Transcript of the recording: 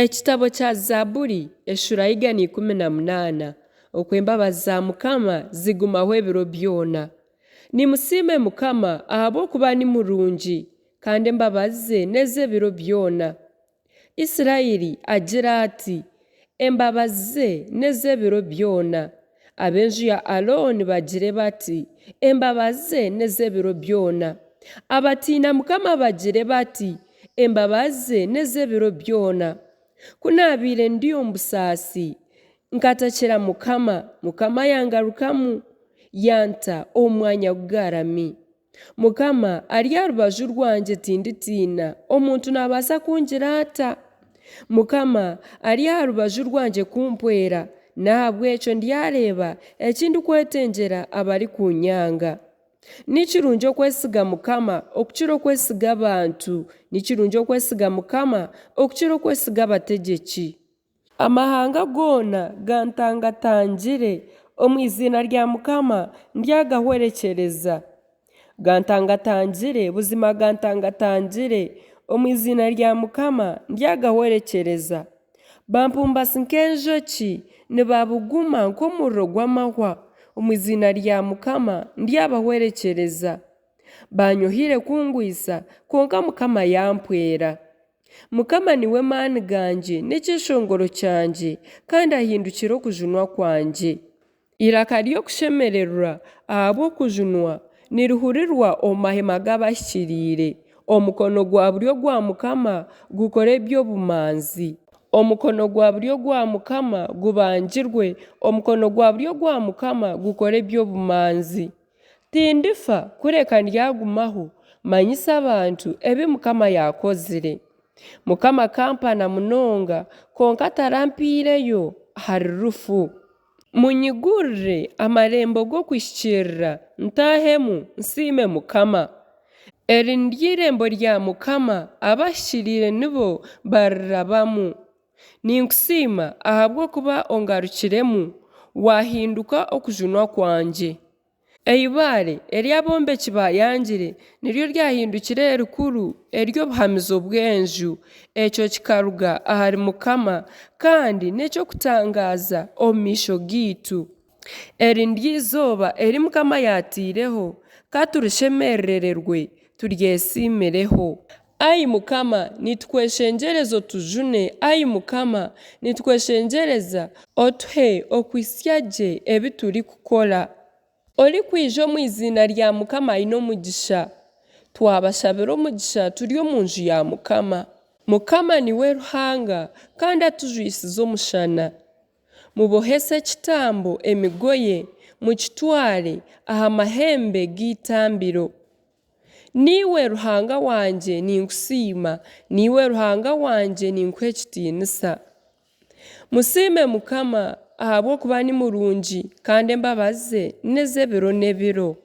Ekitabo kya Zaaburi eshuura 118 Oku embabazi za Mukama zigumaho ebiro byona. Nimusiime Mukama ahabw'okuba ni murungi, kandi embabazi ze n'ez'ebiro byona. Isiraeli agire ati, Embabazi ze n'ez'ebiro byona. Ab'enju ya Arooni bagire bati, Embabazi ze n'ez'ebiro byona. Abatiina Mukama bagire bati, Embabazi ze n'ez'ebiro byona. Ku naabaire ndi omu busaasi, nkatakira Mukama, Mukama yangarukamu, yanta omu mwanya gugarami. Mukama ari aha rubaju rwangye tinditiina, omuntu naabaasa kungira ata? Mukama ari aha rubaju rwangye kumpwera, n'ahabw'ekyo ndyareeba eki ndikwetengyera abarikuunyanga. Ni kirungi okwesiga Mukama okukira okwesiga abantu, ni kirungi okwesiga Mukama okukira okwesiga abategyeki. Amahanga goona gantangatangire, omu iziina rya Mukama ndyagahwerekyereza. Gantangatangire, buzima gantangatangire, omu iziina rya Mukama ndyagahwerekyereza. Bampumbasi nk'enjoki, nibabuguma nk'omuriro gw'amahwa, omu iziina rya Mukama ndyabahwerekyereza. Baanyohire kungwisa, kwonka Mukama yampwera. Mukama niwe maani gangye n'ekyeshongoro kyangye, kandi ahindukire okujunwa kwangye. Eiraka ry'okushemererwa ahabw'okujunwa nirihurirwa omu mahema g'abahikiriire. Omukono gwa buryo gwa Mukama gukora eby'obumanzi. Omukono gwa buryo gwa Mukama gubangirwe, omukono gwa buryo gwa Mukama gukora eby'obumanzi. Tindifa, kureka ndyagumaho, mmanyise abantu ebi Mukama yaakozire. Mukama akampana munonga, kwonka tarampaireyo ahari rufu. Munyigurire amarembo g'okuhikiirira, ntaahemu, nsiime Mukama. Eri niryo irembo rya Mukama, abahikiriire nibo barirabamu. Ninkusiima ahabw'okuba ongarukiremu, waahinduka okujunwa kwangye. Eibaare eri abombeki baayangire niryo ryahindukire erikuru ery'obuhamizo bw'enju. Ekyo kikaruga ahari Mukama, kandi n'eky'okutangaaza omu maisho gaitu. Eri niryo izooba eri Mukama yaataireho, ka turishemerererwe, turyesiimireho. Ai Mukama, nitukweshengyereza otujune, ai Mukama, nitukweshengyereza otuhe okuhitsya gye ebi turikukora. Orikwija omu iziina rya Mukama aine omugisha. Twabashabira omugisha turi omu nju ya Mukama. Mukama niwe Ruhanga, kandi atujwisize omushana. Mubohese ekitambo emigoye, mukitware aha mahembe g'eitambiro. Niiwe Ruhanga wangye ninkusiima, niiwe Ruhanga wangye ninkuha ekitiinisa. Musiime Mukama, ahabw'okuba ni murungi, kandi embabazi ze n'ez'ebiro n'ebiro.